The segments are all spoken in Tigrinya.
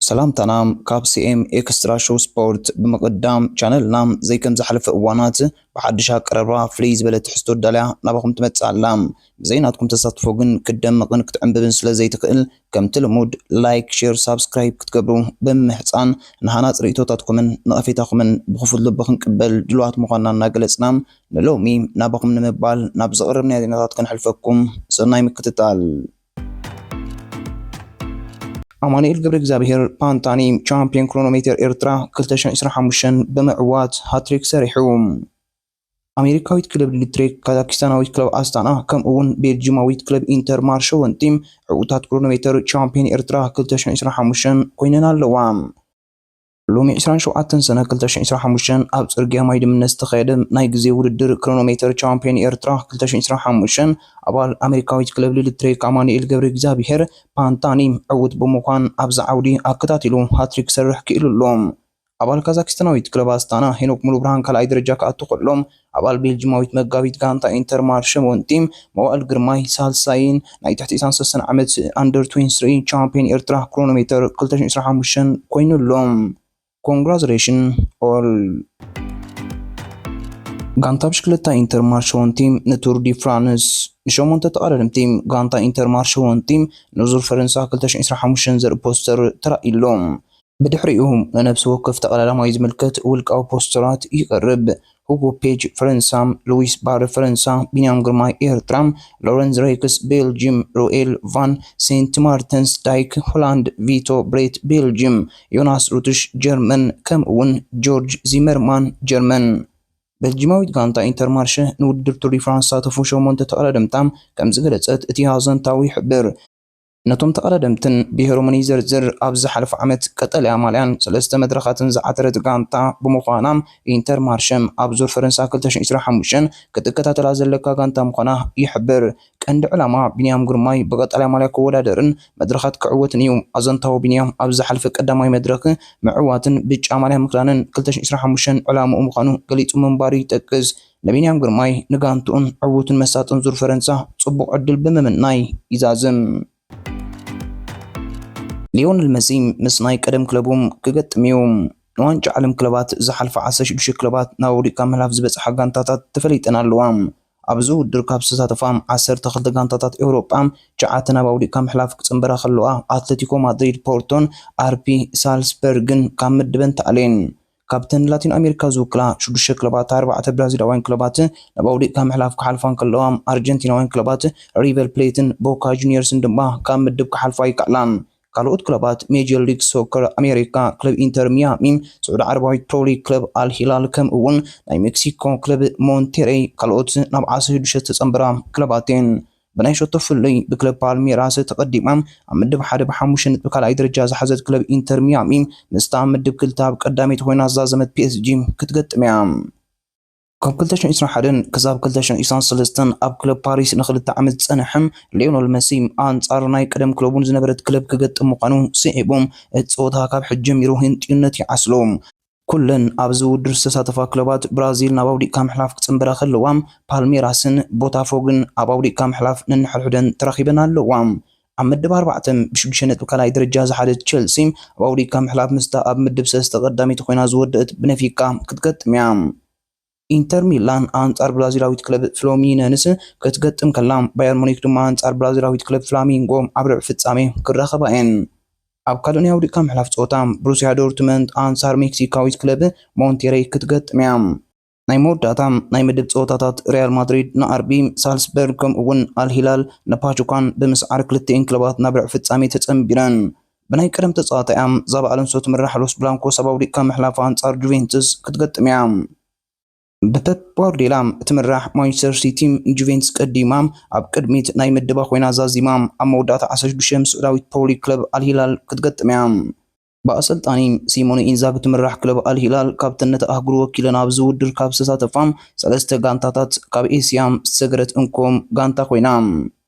ሰላምታና ካብ ሲኤም ኤክስትራ ሾው ስፖርት። ብምቕዳም ቻነልና ዘይከም ዝሓለፈ እዋናት ብሓድሽ ኣቀራርባ ፍልይ ዝበለ ትሕዝቶ ዳልያ ናባኹም ትመጽእ ኣላ። ብዘይ ናትኩም ተሳትፎ ግን ክትደምቕን ክትዕንብብን ስለ ዘይትኽእል፣ ከምቲ ልሙድ ላይክ፣ ሼር፣ ሳብስክራይብ ክትገብሩ ብምምሕጻን፣ ንሃናጽ ርእይቶታትኩምን ነቐፌታኹምን ብኽፉት ልቢ ክንቅበል ድሉዋት ምዃንና እናገለጽና፣ ንሎሚ ናባኹም ንምባል ናብ ዘቕረብናዮ ዜናታት ከነሕልፈኩም። ሰናይ ምክትታል። ኣማኑኤል ገብረ እግዚኣብሔር ፓንታኒ ቻምፒዮን ክሮኖሜተር ኤርትራ ክልተ ሽሕን ዕስራን ሓሙሽተን ብምዕዋት ሃትሪክ ሰሪሑ። ኣሜሪካዊት ክለብ ሊልትሬክ፣ ካዛኪስታናዊት ክለብ ኣስታና፣ ከምኡ እውን ቤልጂማዊት ክለብ ኢንተር ማርሸ ወንቲም ዕዉታት ክሮኖሜተር ቻምፒዮን ኤርትራ ክልተ ሽሕን ዕስራን ሓሙሽተን ኮይነን ኣለዋ። ሎሚ ዕስራን ሸውዓተን ሰነ ክልተ ሽሕን ዕስራን ሓሙሽተን ኣብ ጽርግያ ማይ ድምነ ዝተኻየደ ናይ ግዜ ውድድር ክሮኖሜተር ቻምፒዮን ኤርትራ ክልተ ሽሕን ዕስራን ሓሙሽተን ኣባል ኣሜሪካዊት ክለብ ሊልትሬክ ኣማኑኤል ገብረ እግዚኣብሔር ፓንታኒ ዕዉት ብምዃን ኣብዚ ዓውዲ ኣከታቲሉ ሃትሪክ ክሰርሕ ክኢሉ ኣሎ። ኣባል ካዛክስታናዊት ክለብ ኣስታና ሄኖክ ሙሉብርሃን ካልኣይ ደረጃ ክኣቱ ከሎ፣ ኣባል ቤልጂማዊት መጋቢት ጋንታ ኢንተር ማርሸ ወንቲም መዋእል ግርማይ ሳልሳይን ናይ ትሕቲ ዕስራን ሰለስተን ዓመት ኣንደር ትዌንቲ ስሪ ቻምፒዮን ኤርትራ ክሮኖሜተር ክልተ ሽሕን ዕስራን ሓሙሽተን ኮይኑ ኣሎ። ኮንግራቹሌሽን ኦል። ጋንታ ብሽክለታ ኢንተር ማርሸ ወንቲም ንቱር ዲ ፍራንስ ንሸሞንተ ተቐዳደምቲ ጋንታ ኢንተር ማርሸ ወንቲም ንዙር ፈረንሳ ክልተ ሽሕን ዕስራን ሓሙሽተን ዘርኢ ፖስተር ተራእዩ ኣሎ። ብድሕሪኡ ንነፍሲ ወከፍ ተቐዳዳማይ ዝምልከት ውልቃዊ ፖስተራት ይቐርብ። ሁጎ ፔጅ ፈረንሳ፣ ሉዊስ ባረ ፈረንሳ፣ ቢንያም ግርማይ ኤርትራ፣ ሎረንስ ሬክስ ቤልጅም፣ ሮኤል ቫን ሴንት ማርተንስ ዳይክ ሆላንድ፣ ቪቶ ብሬት ቤልጅም፣ ዮናስ ሩትሽ ጀርመን፣ ከምኡ እውን ጆርጅ ዚመርማን ጀርመን። ቤልጂማዊት ጋንታ ኢንተር ማርሸ ንውድድር ቱር ዲ ፍራንስ ዝሳተፉ ሸሞንተ ተቐዳደምታ ከም ዝገለጸት እቲ ኣዘንታዊ ይሕብር። ነቶም ተቐዳደምትን ብሄሮምን ይዘርዝር። ኣብ ዝሓለፈ ዓመት ቀጠልያ ማልያን ሰለስተ መድረኻትን ዝዓተረት ጋንታ ብምዃና፣ ኢንተር ማርሸም ኣብ ዙር ፈረንሳ ክልተ ሽሕን ዕስራን ሓሙሽተን ክትከታተላ ዘለካ ጋንታ ምዃና ይሕብር። ቀንዲ ዕላማ ቢንያም ግርማይ ብቀጠልያ ማልያ ክወዳደርን መድረኻት ክዕወትን እዩ። ኣዘንታዊ ቢንያም ኣብ ዝሓለፈ ቀዳማይ መድረኽ ምዕዋትን ብጫ ማልያ ምክዳንን ክልተ ሽሕን ዕስራን ሓሙሽተን ዕላምኡ ምዃኑ ገሊጹ ምንባሩ ይጠቅስ። ንቢንያም ግርማይ፣ ንጋንትኡን ዕዉትን መሳጥን ዙር ፈረንሳ ጽቡቕ ዕድል ብምምናይ ይዛዝም። ሊዮነል መሲ ምስ ናይ ቀደም ክለቦም ክገጥም እዩ። ንዋንጫ ዓለም ክለባት ዝሓልፋ ዓሰርተ ሽዱሽተ ክለባት ናብ ውድድር ምሕላፍ ዝበጽሓ ጋንታታት ተፈሊጠን ኣለዋ። ኣብዚ ውድድር ካብ ዝተሳተፋ ዓሰርተ ክልተ ጋንታታት ኤውሮጳ፣ ትሽዓተ ናብ ውድድር ምሕላፍ ክጽንበራ ከለዋ፣ ኣትሌቲኮ ማድሪድ፣ ፖርቶን ኣርቢ ሳልስበርግን ካብ ምድበን ተኣልየን። ካብተን ላቲን ኣሜሪካ ዝውክላ ሽዱሽተ ክለባት፣ ኣርባዕተ ብራዚላውያን ክለባት ናብ ውድድር ምሕላፍ ክሓልፋ እንከለዋ፣ ኣርጀንቲናውያን ክለባት ሪቨር ፕሌትን ቦካ ጁኒየርስን ድማ ካብ ምድብ ክሓልፋ ኣይከኣላን። ካልኦት ክለባት ሜጀር ሊግ ሶከር ኣሜሪካ ክለብ ኢንተር ሚያሚ፣ ስዑዲ ዓረባዊት ፕሮ ሊግ ክለብ ኣል ሂላል፣ ከምኡ እውን ናይ ሜክሲኮ ክለብ ሞንቴሬይ ካልኦት ናብ ዓሰርተ ሽዱሽተ ዝተጸንበራ ክለባት እየን። ብናይ ሸቶ ፍልልይ ብክለብ ፓልሜራስ ተቐዲማ ኣብ ምድብ ሓደ ብሓሙሽተ ነጥቢ ካልኣይ ደረጃ ዝሓዘት ክለብ ኢንተር ሚያሚ፣ ምስታ ኣብ ምድብ ክልተ ኣብ ቀዳመይቲ ኮይና ዝዛዘመት ፒ ኤስ ጂ ክትገጥም እያ። ካብ ክልተ ሽሕን ዕስራን ሓደን ክሳብ ክልተ ሽሕን ዕስራን ሰለስተን ኣብ ክለብ ፓሪስ ንኽልተ ዓመት ዝጸንሐ ሊዮነል መሲ፣ ኣንጻር ናይ ቀደም ክለቡ ንዝነበረት ክለብ ክገጥም ምዃኑ ስዒቡ፣ እቲ ጸወታ ካብ ሕጂ ጀሚሩ ህንጥዩነት ይዓስሎ። ኩለን ኣብዚ ውድድር ዝተሳተፋ ክለባት ብራዚል ናብ ኣውዲቕካ ምሕላፍ ክጽንበራ ከለዋ፣ ፓልሜራስን ቦታፎግን ኣብ ኣውዲቕካ ምሕላፍ ነንሕድሕደን ተራኺበን ኣለዋ። ኣብ ምድብ ኣርባዕተ ብሽዱሽተ ነጥቢ ካልኣይ ደረጃ ዝሓዘት ቸልሲ፣ ኣብ ኣውዲቕካ ምሕላፍ ምስታ ኣብ ምድብ ሰለስተ ቀዳመይቲ ኮይና ዝወደአት ብነፊካ ክትገጥም እያ። ኢንተር ሚላን ኣንጻር ብራዚላዊት ክለብ ፍሎሚነንስ ክትገጥም ከላ፣ ባየር ሙኒክ ድማ ኣንጻር ብራዚላዊት ክለብ ፍላሚንጎ ኣብ ርብዒ ፍጻሜ ክራኸባ እየን። ኣብ ካልእ ናይ ኣውዲቕካ ምሕላፍ ጸወታ፣ ብሩስያ ዶርትመንድ ኣንጻር ሜክሲካዊት ክለብ ሞንቴሬይ ክትገጥም እያ። ናይ መወዳእታ ናይ ምድብ ጸወታታት፣ ሪያል ማድሪድ ንኣርቢ ሳልስበርግ፣ ከምኡ እውን ኣልሂላል ንፓቹካን ብምስዓር፣ ክልቲኤን ክለባት ናብ ርብዒ ፍጻሜ ተጸንቢረን። ብናይ ቀደም ተጻዋታያ ዛባ ኣሎንሶ ትምራሕ ሎስ ብላንኮስ ኣብ ኣውዲቕካ ምሕላፍ ኣንጻር ጁቬንቱስ ክትገጥም እያ። ብፐፕ ጓርዲዮላ እትምራሕ ማንቸስተር ሲቲ ንጁቬንቱስ ቀዲማ ኣብ ቅድሚት ናይ ምድባ ኮይና ዛዚማ፣ ኣብ መወዳእታ ዓሰርተ ሽዱሽተ ምስ ስዑዳዊት ፕሮ ሊግ ክለብ ኣልሂላል ክትገጥም እያ። ብኣሰልጣኒ ሲሞነ ኢንዛጊ ትምራሕ ክለብ ኣልሂላል፣ ካብተን ነቲ ኣህጉር ወኪለን ኣብዚ ውድድር ካብ ዝተሳተፋ ሰለስተ ጋንታታት፣ ካብ ኤስያ ዝተሰገረት እንኮ ጋንታ ኮይና።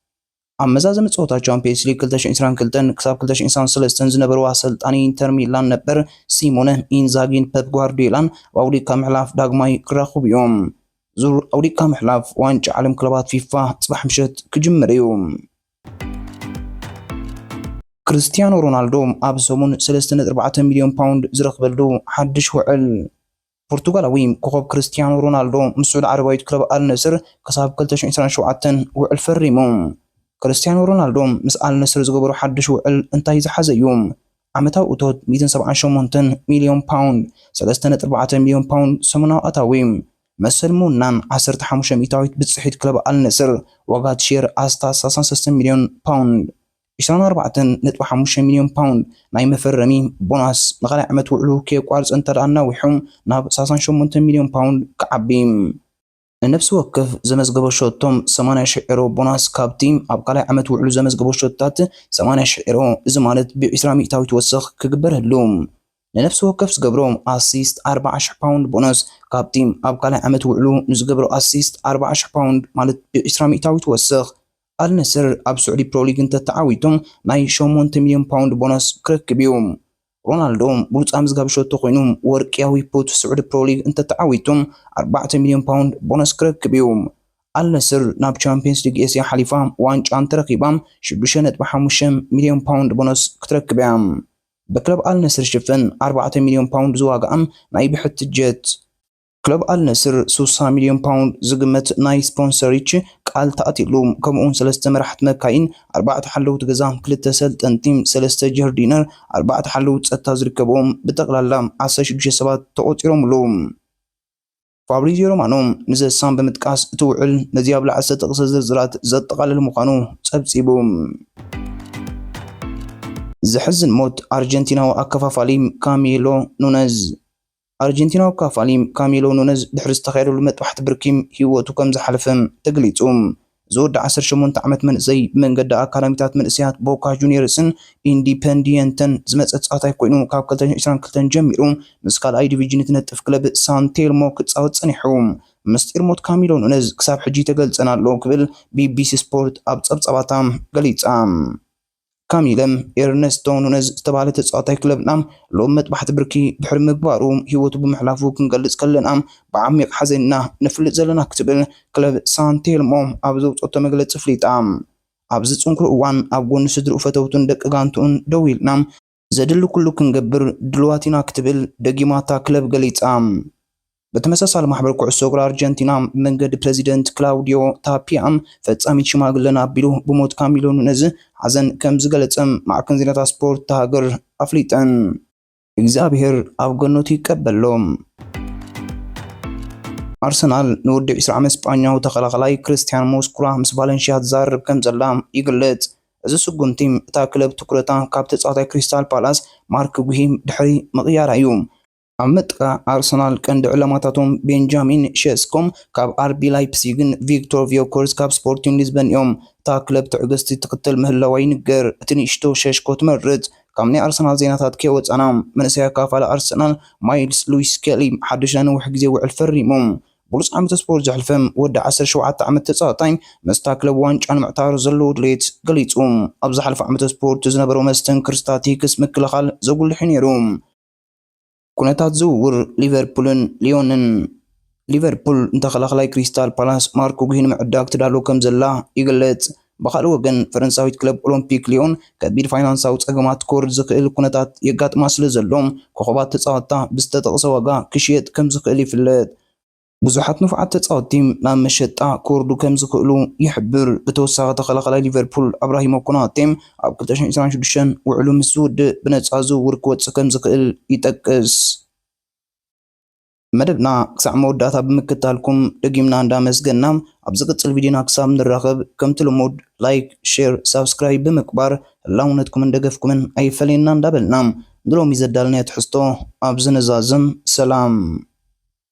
ኣብ መዛዘሚ ጸወታ ቻምፒየንስ ሊግ ክልተ ሽሕን ዕስራን ክልተን ክሳብ ክልተ ሽሕን ዕስራን ሰለስተን ዝነበሩ ኣሰልጣኒ ኢንተር ሚላን ነበር ሲሞነ ኢንዛጊን ፐፕ ጓርዲዮላን ኣብ ኣውዲቕካ ምሕላፍ ዳግማይ ክራኸቡ እዮም። ዙር ኣውዲቕካ ምሕላፍ ዋንጫ ዓለም ክለባት ፊፋ ጽባሕ ምሸት ክጅምር እዩ። ክርስቲያኖ ሮናልዶ ኣብ ሰሙን ሰለስተ ነጥቢ ኣርባዕተ ሚልዮን ፓውንድ ዝረኽበሉ ሓድሽ ውዕል። ፖርቱጋላዊ ኮኸብ ክርስቲያኖ ሮናልዶ ምስ ስዑድ ዓረባዊት ክለብ ኣል ነስር ክሳብ ክልተ ሽሕን ዕስራን ሸውዓተን ውዕል ፈሪሙ። ክርስቲያኖ ሮናልዶ ምስ ኣል ነስር ዝገበሮ ሓድሽ ውዕል እንታይ ዝሓዘ እዩ? ዓመታዊ እቶት ሚእትን ሰብዓን ሸሞንተን ሚልዮን ፓውንድ፣ ሰለስተ ነጥቢ ኣርባዕተ ሚልዮን ፓውንድ ሰሙናዊ ኣታዊ። መሰል ምውናን ዓሰርተ ሓሙሽተ ሚእታዊት ብጽሒት ክለብ ኣል ነስር፣ ዋጋ እቲ ሼር ኣስታት ሰላሳን ሰለስተን ሚልዮን ፓውንድ። ዕስራን ኣርባዕተን ነጥቢ ሓሙሽተ ሚልዮን ፓውንድ ናይ መፈረሚ ቦናስ ንኻልኣይ ዓመት ውዕሉ ከየቋርጽ እንተ ደኣ ኣናዊሑ ናብ ሰላሳን ሸሞንተን ሚልዮን ፓውንድ ክዓቢ። ንነፍሲ ወከፍ ዘመዝገቦ ሸቶ ሰማንያ ሽሕ ኤሮ ቦናስ ካብቲ ኣብ ካልኣይ ዓመት ውዕሉ ዘመዝገቦ ሸቶታት ሰማንያ ሽሕ ኤሮ፣ እዚ ማለት ብዕስራ ሚእታዊት ወሰኽ ክግበረሉ። ንነፍሲ ወከፍ ዝገብሮ ኣሲስት ኣርባዓ ሽሕ ፓውንድ ቦነስ ካብቲ ኣብ ካልኣይ ዓመት ውዕሉ ንዝገብሮ ኣሲስት ኣርባዓ ሽሕ ፓውንድ ማለት ብዕስራ ሚእታዊት ወስኽ። ኣል ነስር ኣብ ስዑዲ ፕሮ ሊግ እንተተዓዊቶም ናይ ሸሞንተ ሚልዮን ፓውንድ ቦነስ ክረክብ እዩ። ሮናልዶ ብሉጻ ምዝጋብ ሸቶ ኮይኑ ወርቅያዊ ፑት ስዑዲ ፕሮ ሊግ እንተተዓዊቶም ኣርባዕተ ሚልዮን ፓውንድ ቦነስ ክረክብ እዩ። ኣል ነስር ናብ ቻምፒየንስ ሊግ ኤስያ ሓሊፋ ዋንጫ እንተረኺባ ሽዱሽተ ነጥቢ ሓሙሽተ ሚልዮን ፓውንድ ቦነስ ክትረክብ እያ። ብክለብ ኣል ነስር ሽፍን ኣርባዕተ ሚልዮን ፓውንድ ዝዋጋኣም ናይ ብሕቲ ጀት። ክለብ ኣል ነስር ስሳ ሚልዮን ፓውንድ ዝግመት ናይ ስፖንሰሪች ቃል ተኣትየሉ፣ ከምኡውን ሰለስተ መራሕቲ መካይን፣ ኣርባዕተ ሓለውቲ ገዛ፣ ክልተ ሰልጠንቲ፣ ሰለስተ ጀርዲነር፣ ኣርባዕተ ሓለውቲ ጸጥታ ዝርከብዎም ብጠቕላላ ዓሰርተ ሽዱሽተ ሰባት ተቖጺሮምሉ። ፋብሪዚዮ ሮማኖ ንዘሳም ብምጥቃስ እቲ ውዕል ነዚ ኣብ ላዕሊ ዝተጠቕሰ ዝርዝራት ዘጠቓልል ምዃኑ ጸብጺቡ። ዘሕዝን ሞት ኣርጀንቲናዊ ኣከፋፋሊ ካሜሎ ኑነዝ። ኣርጀንቲናዊ ኣከፋፋሊ ካሜሎ ኑነዝ ድሕሪ ዝተኻየደሉ መጥባሕቲ ብርኪ ህይወቱ ከም ዝሓለፈ ተገሊጹ። እዚ ወዲ ዓሰርተ ሸሞንተ ዓመት መንእሰይ ብመንገዲ ኣካዳሚታት መንእሰያት ቦካ ጁኒየርስን ኢንዲፐንዲየንተን ዝመጸ ተጻዋታይ ኮይኑ ካብ ክልተ ሽሕን ዕስራን ክልተን ጀሚሩ ምስ ካልኣይ ዲቪዥን እትነጥፍ ክለብ ሳንቴልሞ ክጻወት ጸኒሑ። ምስጢር ሞት ካሚሎ ኑነዝ ክሳብ ሕጂ ኣይተገልጸን ኣሎ ክብል ቢቢሲ ስፖርት ኣብ ጸብጻባታ ገሊጻ። ካሚለ ኤርነስቶ ኑነዝ ዝተባህለ ተጻዋታይ ክለብና ሎም መጥባሕቲ ብርኪ ድሕሪ ምግባሩ ህይወቱ ብምሕላፉ ክንገልጽ ከለና ብዓሚቕ ሓዘንና ንፍልጥ ዘለና ክትብል ክለብ ሳንቴልሞ ኣብ ዘውጸቶ መግለጺ ኣፍሊጣ። ኣብዚ ጽንኩር እዋን ኣብ ጎኒ ስድርኡ፣ ፈተውቱን ደቂ ጋንትኡን ደው ኢልና ዘድሊ ኩሉ ክንገብር ድልዋት ኢና ክትብል ደጊማ እታ ክለብ ገሊጻ። ብተመሳሳሊ ማሕበር ኩዕሶ እግሪ ኣርጀንቲና ብመንገዲ ፕረዚደንት ክላውዲዮ ታፒያ ፈጻሚት ሽማግለና ኣቢሉ ብሞት ካሚሎ ኑነዝ ሓዘን ከም ዝገለጸ ማዕከን ዜናታት ስፖርት እታ ሃገር ኣፍሊጠን። እግዚኣብሔር ኣብ ገነቱ ይቀበሎም። ኣርሰናል ንወዲ ዕስራ ዓመት ስጳኛዊ ተኸላኸላይ ክርስቲያን ሞስኩራ ምስ ቫለንሽያ ትዛረብ ከም ዘላ ይግለጽ። እዚ ስጉምቲ እታ ክለብ ትኩረታ ካብ ተጻዋታይ ክሪስታል ፓላስ ማርክ ጉሂ ድሕሪ ምቕያራ እዩ። ኣብ ምጥቃዕ ኣርሰናል ቀንዲ ዕላማታቶም ቤንጃሚን ሸስኮ ካብ ኣርቢ ላይፕሲግን ቪክቶር ዮከርስ ካብ ስፖርቲንግ ሊዝበን እዮም። እታ ክለብ ትዕግስቲ ትኽተል ምህላዋ ይንገር። እቲ ንእሽቶ ሸሽኮ ትመርጽ። ካብ ናይ ኣርሰናል ዜናታት ከይወጻና፣ መንእሰይ ኣካፋሊ ኣርሰናል ማይልስ ሉዊስ ስኬሊ ሓድሽ ናይ ነዊሕ ግዜ ውዕል ፈሪሙ። ብሉጽ ዓመተ ስፖርት ዘሕልፈ ወዲ ዓሰርተ ሸውዓተ ዓመት ተጻዋታይ ምስታ ክለብ ዋንጫ ንምዕታር ዘለዎ ድሌት ገሊጹ። ኣብ ዝሓለፈ ዓመተ ስፖርት ዝነበሮ መስተንክር ስታቲክስ ምክልኻል ዘጉልሕ እዩ ነይሩ። ኩነታት ዝውውር ሊቨርፑልን ሊዮንን። ሊቨርፑል ንተኸላኸላይ ክሪስታል ፓላስ ማርኮ ጉሂ ንምዕዳግ ትዳሎ ከም ዘላ ይግለጽ። ብኻልእ ወገን፣ ፈረንሳዊት ክለብ ኦሎምፒክ ሊዮን ከቢድ ፋይናንሳዊ ጸገማት ክወርድ ዝኽእል ኩነታት የጋጥማ ስለ ዘሎ፣ ኮኸባት ተጻወትታ ብዝተጠቕሰ ዋጋ ክሽየጥ ከም ዝኽእል ይፍለጥ። ብዙሓት ንፉዓት ተጻወትቲ ናብ መሸጣ ክወርዱ ከም ዝኽእሉ ይሕብር። ብተወሳኺ፣ ተኸላኸላይ ሊቨርፑል ኣብራሂሞ ኮናቴ ኣብ ክልተ ሽሕን ዕስራን ሽዱሽተን ውዕሉ ምስ ዝውድእ ብነጻ ዝውውር ክወጽእ ከም ዝኽእል ይጠቅስ። መደብና ክሳዕ መወዳእታ ብምክታልኩም ደጊምና እንዳመስገና፣ ኣብ ዝቕጽል ቪድዮና ክሳብ ንራኸብ፣ ከምቲ ልሙድ ላይክ፣ ሼር፣ ሳብስክራይብ ብምግባር ህላውነትኩምን ደገፍኩምን ኣይፈለየና እንዳበልና፣ ንሎሚ ዘዳለናዮ ትሕዝቶ ኣብዚ ነዛዝም። ሰላም።